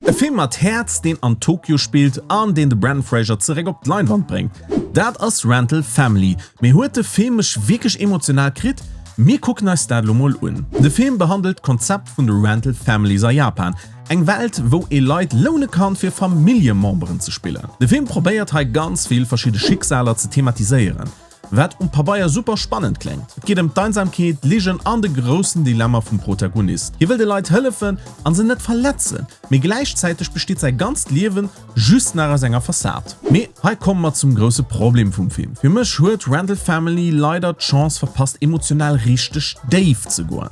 E Film mat Häerz, deen an Tokio spillt an deen de Brendan Fraser zeréck op d'Leinwand bréngt. Dat ass Rental Family. Mee huet de Film mech wierklech emotional kritt? Mir kucken eis dat elo mol un. De Film behandelt d'Konzept vun de Rental Families a Japan, eng Welt wou ee Leit loune kann fir Familljememberen ze spillen. De Film probéiert hei ganz vill verschidde Schicksaler ze thematiséieren. Wat um Pabeier super spannend kléngt. Et geet ëm d'Einsamkeet, d'Ligen an de groussen Dilemma vum Protagonist. Hie wëll de Leit hëllefen an se net verletzen, mee gläichzäiteg besteet säi ganzt Liewen just nach aus enger Fassad. Mee hei komme mer zum grousse Problem vum Film. Fir mech huet Rental Family leider d'Chance verpasst emotional richteg déif ze goen.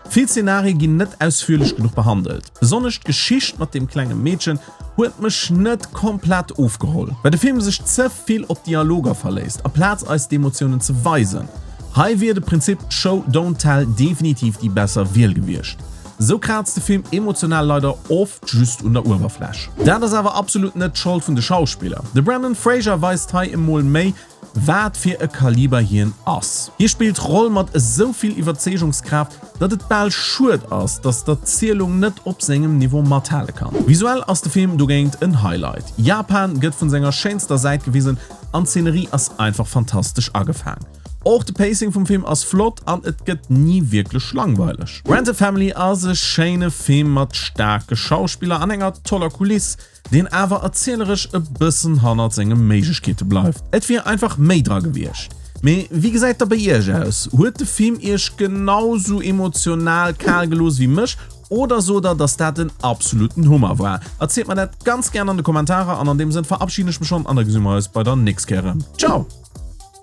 Vill Zenarie ginn net ausführlech genuch behandelt. Besonnesch d'Geschicht mat deem klenge Meedchen huet mech net komplett ofgeholl, well de Film sech ze vill op Dialoger verléisst, aplaz eis d'Emotiounen ze weisen. Hei wier de Prinzip Show, don't tell definitiv déi besser Wiel gewiescht. Sou kraazt de Film emotional leider oft just un der Uewerfläch. Dat ass awer absolut net d'Schold vun de Schauspiller. De Brendan Fraser weist hei emol méi, Wat fir e Kaliber hien ass. Hie spillt d'Roll mat esou vill Iwwerzeegungskraaft, datt et bal schued ass, datt d'Erzielung net op sengem Niveau mathale kann. Visuell ass de Film dogéint en Highlight. Japan gëtt vun senger schéinster Säit gewisen an d'Szenerie ass einfach fantastesch agefaang. Och de Pacing vum Film ass flott an et gëtt ni wierklech langweileg. Rent a Family ass e schéine Film mat staarke Schauspiller an enger toller Kuliss. deen awer erzieleresch e bëssen hannert senge Méiglechkeete bleift. Et wier einfach méi dra gewiescht. Mee wéi gesäit da bei iech aus? Huet de Film iech genau sou emotional kal gelooss wéi mech oder sot der, dass dat en absoluten Hummer war? Erzielt mer dat ganz gären an de Kommentarer an an deem Sënn verabschiden ech mech schonn an da gesi mer eis bei der nächst Kéier erëm. Ciao!